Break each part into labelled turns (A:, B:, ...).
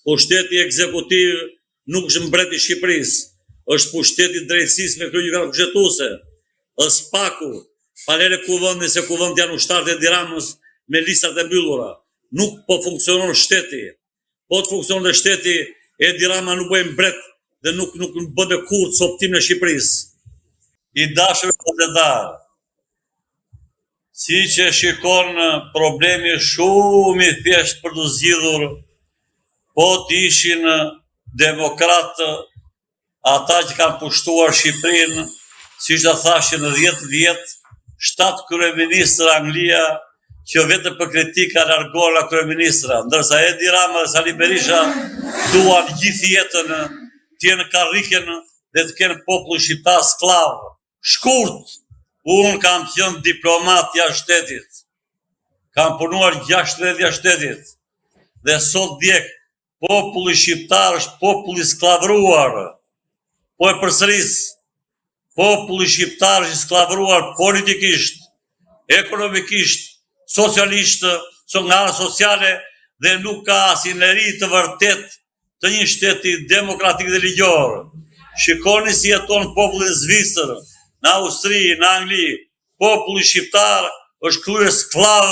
A: Pushteti ekzekutiv nuk është mbret i Shqipërisë, është pushteti i drejtësisë me krye Gjykatën Kushtetuese, është SPAK-u, pa lere kuvendin se kuvendi janë ushtarët e Edi Ramës me listat e mbyllura. Nuk po funksionon shteti. Po të funksiononte shteti, Edi Rama nuk bëhej mbret dhe nuk nuk bënte kurrë copëtimin e Shqipërisë. I dashur gazetar, siç e shikon problemi shumë i thjeshtë për t'u zgjidhur, po të ishin demokratë ata që kanë pushtuar Shqipërinë, siç ta thashë në 10 vjet, 7 kryeministra Anglia që vetëm për kritika largohen nga kryeministra, ndërsa Edi Rama dhe Sali Berisha duan gjithë jetën të jenë në karriken dhe të kenë popullin shqiptar skllav. Shkurt, unë kam qenë diplomat jashtë shtetit. Kam punuar 6 vjet jashtë shtetit. Dhe sot ndjek Populli shqiptar është popull i skllavëruar. Po e përsëris, populli shqiptar është i skllavëruar politikisht, ekonomikisht, socialisht, so nga ana sociale dhe nuk ka asnjë liri të vërtetë të një shteti demokratik dhe ligjor. Shikoni si jeton populli në Zvicër, në Austri, në Angli, Populli shqiptar është kthyer skllav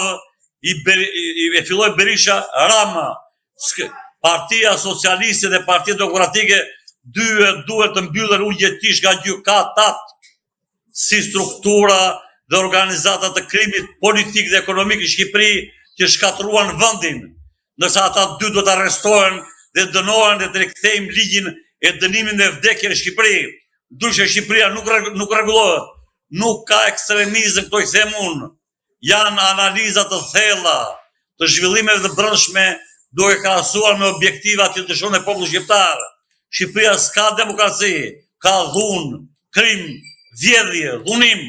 A: i, i, e filloi Berisha Rama. Partia Socialiste dhe Partia Demokratike duhet duhet të mbyllen urgjentisht nga gjykatat si struktura dhe organizata të krimit politik dhe ekonomik në Shqipëri që shkatërruan vendin, ndërsa ata dy duhet të arrestohen dhe dënohen dhe të rikthejmë ligjin e dënimin me vdekje në Shqipëri. Ndryshe Shqipëria nuk nuk rregullohet. Nuk ka ekstremizëm këto i them unë. Janë analiza të thella të zhvillimeve të brendshme duke krahasuar me objektivat që dëshiron populli shqiptar. Shqipëria s'ka demokraci, ka dhunë, krim, vjedhje, dhunim.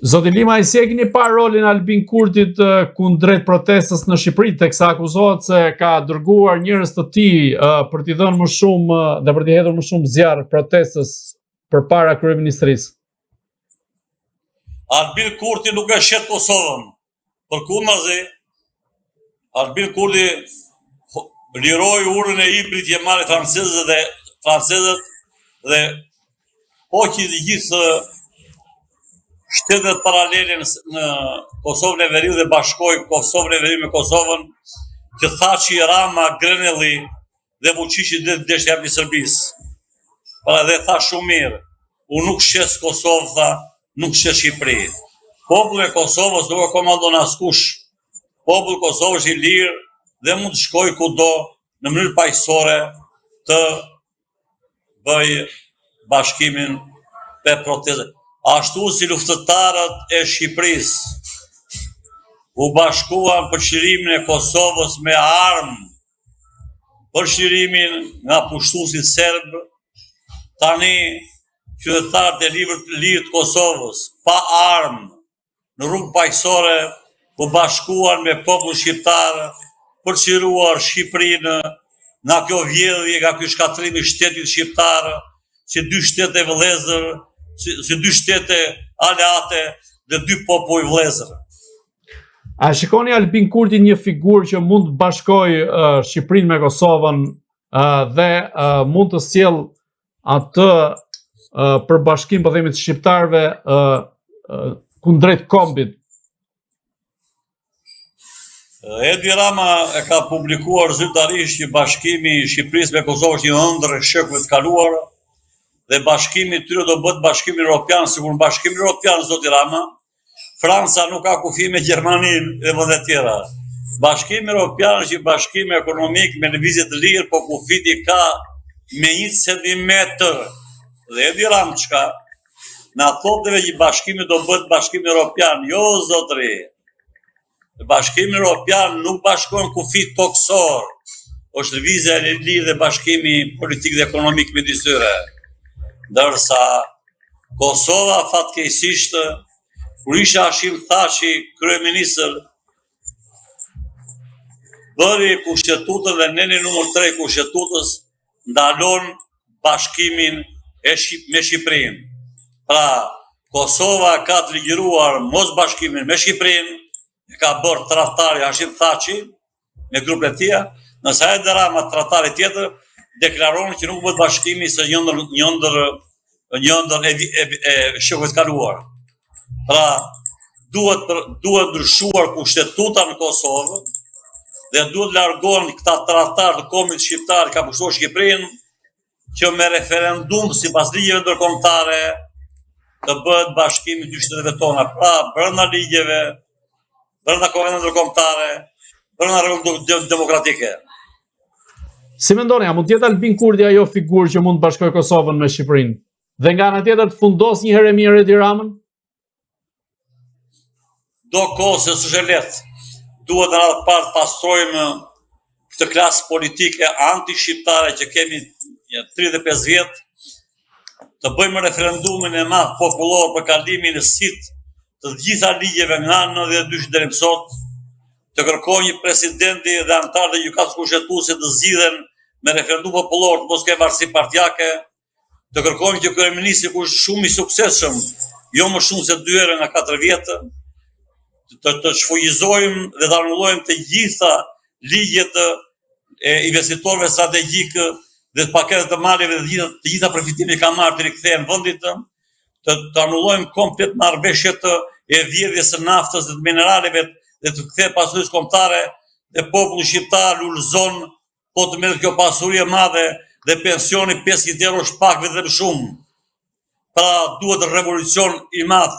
B: Zoti Limaj, si e keni parë rolin e Albin Kurtit kundrejt protestës në Shqipëri, teksa akuzohet se ka dërguar njerëz të tij për t'i dhënë më shumë dhe për t'i hedhur më shumë zjarr protestës përpara kryeministrisë?
A: Albin Kurti nuk e shet Kosovën. Përkundrazi, Albin Kurti liroi urën e Ibrit që e marrin francezët dhe francezët dhe hoqi të gjithë shtetet paralele në, në Kosovën e Veriut dhe bashkoi Kosovën e Veriut me Kosovën që Thaçi, Rama, Grenelli dhe Vuçiqi dhe desh t'ia japin Serbisë. Pra dhe tha shumë mirë, unë nuk shes Kosovë, tha, nuk shes Shqipëri. Populli e Kosovës nuk e komandon askush. Populli i Kosovës është i lirë dhe mund të shkojë kudo në mënyrë paqësore të bëjë bashkimin me protestën. Ashtu si luftëtarët e Shqipërisë u bashkuan për çlirimin e Kosovës me armë, për çlirimin nga pushtuesit serbë, tani qytetarët e lirë, lirë të Kosovës, pa armë, në rrugë paqësore u bashkuan me popullin shqiptar për të çliruar Shqipërinë nga kjo vjedhje, nga ky shkatërrim i shtetit shqiptar, si dy shtete vëllezër, si, si dy shtete aleate dhe dy popuj vëllezër.
B: A shikoni Albin Kurti një figurë që mund të bashkojë uh, Shqipërinë me Kosovën uh, dhe uh, mund të sjellë atë uh, përbashkim po themi të shqiptarëve uh, uh, kundrejt kombit.
A: Edi Rama e ka publikuar zyrtarisht që bashkimi i Shqipërisë me Kosovën është një ëndërr e shekujve të kaluar dhe bashkimi i tyre do bëhet bashkimi europian, sikur në bashkimin europian zoti Rama, Franca nuk ka kufi me Gjermaninë dhe vende të tjera. Bashkimi Europian është një bashkim ekonomik me lëvizje të lirë, po kufijtë i ka me një centimetër. Dhe Edi Ramçka na thotë neve që bashkimi do bëhet bashkim Europian. Jo, zotëri. Në Bashkimin Europian nuk bashkon kufijtë tokësorë, është lëvizja e lirë dhe bashkimi politik dhe ekonomik midis tyre. Ndërsa Kosova fatkeqësisht kur ishte Hashim Thaçi kryeministër bëri kushtetutën dhe neni numër 3 i kushtetutës ndalon bashkimin e Shqip, me Shqipërinë. Pra, Kosova ka të ligjëruar mos bashkimin me Shqipërinë, e ka bërë tradhtari Hashim Thaçi me grupet e tija, Ndërsa Edi Rama tradhtari tjetër deklaron që nuk bëhet bashkimi se një ndër një ndër një ndër e, e, e shekullit të kaluar. Pra, duhet për, duhet ndryshuar kushtetuta në Kosovë dhe duhet largohen këta tradhtarë të kombit shqiptar që ka pushtuar Shqipërinë që me referendum sipas ligjeve ndërkombëtare të bëhet bashkimi i dy shteteve tona, pra brenda ligjeve, brenda konventave ndërkombëtare, brenda rregullave demokratike.
B: Si mendoni, a mund të jetë Albin Kurti ajo figurë që mund të bashkojë Kosovën me Shqipërinë? Dhe nga ana tjetër të fundosë një herë e mirë Edi Ramën?
A: Do kohë se s'është e lehtë. Duhet në radhë të parë të pastrojmë këtë klasë politike anti-shqiptare që kemi 35 vjet, të bëjmë referendumin e madh popullor për kalimin në sitë të të gjitha ligjeve nga 92 deri më sot, të kërkojmë që presidenti dhe anëtarët e gjykatës kushtetuese të zgjidhen me referendum popullor, të mos kenë varësi partiake, Të kërkojmë që kryeministri kush është shumë i suksesshëm, jo më shumë se dy herë nga 4 vjet, të të shfuqizojmë dhe të anullojmë të gjitha ligjet e investitorëve strategjikë dhe të paketës të maleve dhe të gjitha të gjitha përfitimet që kanë marrë të rikthehen vendit, të, të anullojmë komplet marrëveshjet e vjedhjes së naftës dhe të mineraleve dhe të kthehet pasurisë kombëtare dhe populli shqiptar lulëzon Po të merret kjo pasuri e madhe dhe pensioni 500 euro është pak vetëm shumë. Pra duhet revolucion i madh,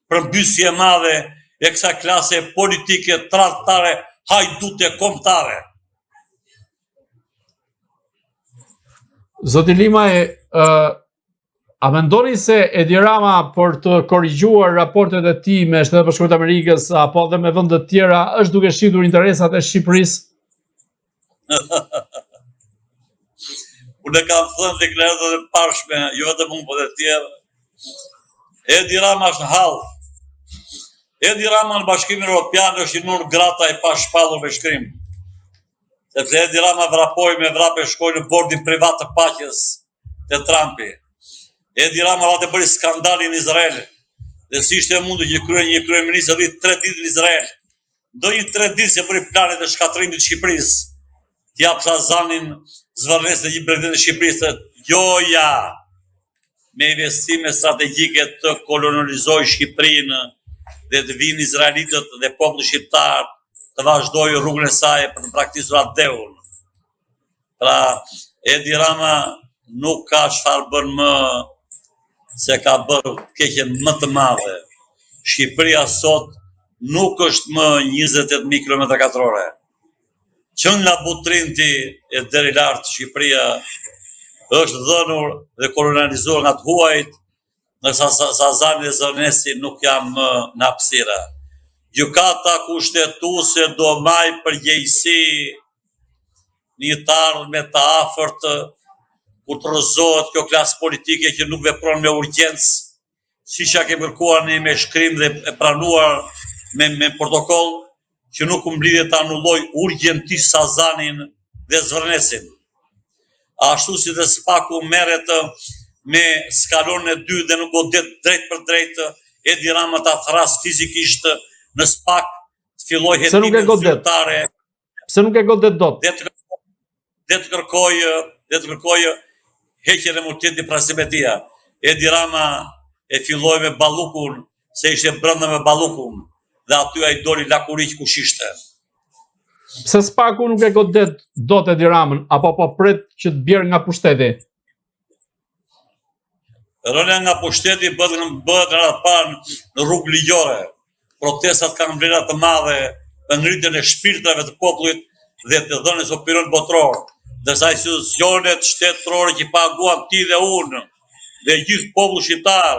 A: përmbysje e madhe e kësaj klase politike, tradhtare, hajdute, kombëtare.
B: Zoti Limaj, uh, A mendoni se Edi Rama për të korrigjuar raportet e tij me Shtetet e Bashkuara të Amerikës apo edhe me vende të tjera është duke shitur interesat e Shqipërisë?
A: Unë e kam thënë deklaratat e parshme, jo vetëm unë, por dhe të tjerë. Edi Rama është në hall. Edi Rama në Bashkimin Evropian është një non grata i pashpallur me shkrim. Sepse Edi Rama vrapoi me vrap e shkoi në bordin privat të paqes te Trumpi. Edi Rama vati bëri skandalin në Izrael. Dhe si ishte e mundur që krye një kryeministër rri tre ditë në Izrael. Ndonjë tre ditë se bëri planet e shkatërrimit të Shqipërisë. T'i japë Sazanin Zvërnecin e gjithë bregdetin e Shqipërisë gjoja me investime strategjike të kolonizojë Shqipërinë dhe të vinë izraelitët dhe populli shqiptar të vazhdojë rrugën e saj për të braktisur atdheun. Pra, Edi Rama nuk ka çfarë bën më se ka bërë keqen më të madhe. Shqipëria sot nuk është më 28.000 km katrore. Që nga Butrinti e deri lart Shqipëria është dhënur dhe kolonializuar nga të huajt, ndërsa Sazani dhe Zvërneci nuk janë më në hapësira. Gjykata kushtetuese do mbajë përgjegjësi në një të ardhme të afërt kur të rrëzohet kjo klasë politike që nuk vepron me urgjencë, siç ja kemi kërkuar ne me shkrim dhe e pranuar me, me protokoll, që nuk mblidhet të anullojë urgjentisht Sazanin dhe Zvërnecin. Ashtu si dhe Spaku merret me skalonin e dytë dhe nuk godet drejtpërdrejt Edi Rama ta thërrasë fizikisht në Spak, të fillojë
B: hetimet zyrtare. Pse nuk e godet dot?
A: Dhe të, dhe të kërkojë dhe të kërkojë heqjen e imunitetit Prasimetia. Edi Rama e filloi me Ballukun, se ishte brenda me Ballukun dhe aty ai doli lakuriq kush ishte.
B: Pse Spaku nuk e godet dot Edi Ramën apo po pret që të bjerë nga pushteti?
A: Rënia nga pushteti bëhet në bëhet në radhë parë në rrugë ligjore. Protestat kanë vlera të madhe për ngritjen e shpirtrave të popullit dhe të dhënies opinionit botëror, ndërsa institucionet shtetërore që paguan ti dhe unë dhe gjithë populli shqiptar,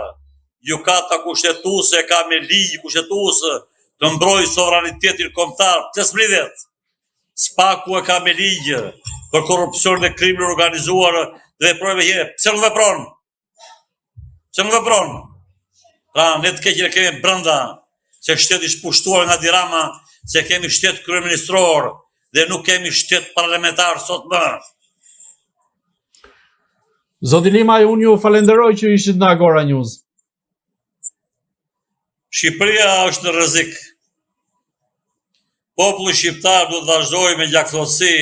A: gjykata kushtetuese ka me ligj kushtetues të mbrojë sovranitetin kombëtar, pse s'mblidhet? Spaku e ka me ligj për korrupsion dhe krimin e organizuar të veprojë me herë. Pse nuk vepron? Pse nuk vepron? Pra, ne të keqen e kemi brenda se shteti është pushtuar nga Edi Rama, se kemi shtet kryeministror dhe nuk kemi shtet parlamentar sot më.
B: Zoti Limaj, unë ju falenderoj që ishit në Agora News.
A: Shqipëria është në rrezik. Populli shqiptar duhet të vazhdojë me gjakftohtësi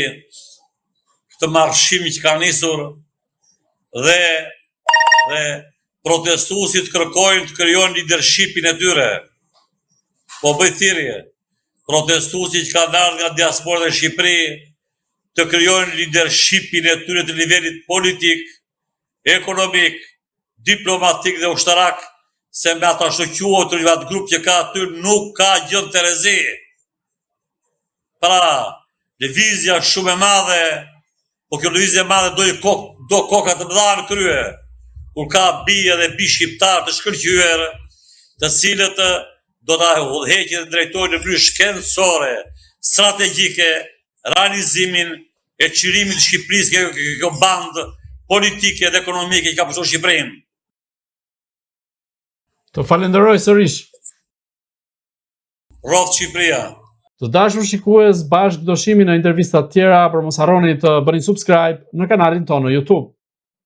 A: këtë marshim që ka nisur dhe dhe protestuesit kërkojnë të krijojnë leadershipin e tyre. Po bëj thirrje, protestuesit që kanë ardhur nga diaspora në Shqipëri të krijojnë leadershipin e tyre të nivelit politik, ekonomik, diplomatik dhe ushtarak, se me atë ashtuquajtur atë grup që ka aty nuk ka gjë në terezi. Pra, lëvizja është shumë e madhe, po kjo lëvizje e madhe do i kok, do koka të mëdha në krye, kur ka bij edhe bij shqiptar të shkëlqyer, të cilët do ta udhëheqin dhe drejtojnë në mënyrë shkencore, strategjike, realizimin e çlirimit të Shqipërisë nga kjo, kjo bandë politike dhe ekonomike që ka pushtuar Shqipërinë.
B: Të falenderoj sërish.
A: Rroftë Shqipëria.
B: Të dashur shikues, bashkë do shihemi në intervista të tjera, por mos harroni të bëni subscribe në kanalin tonë në YouTube.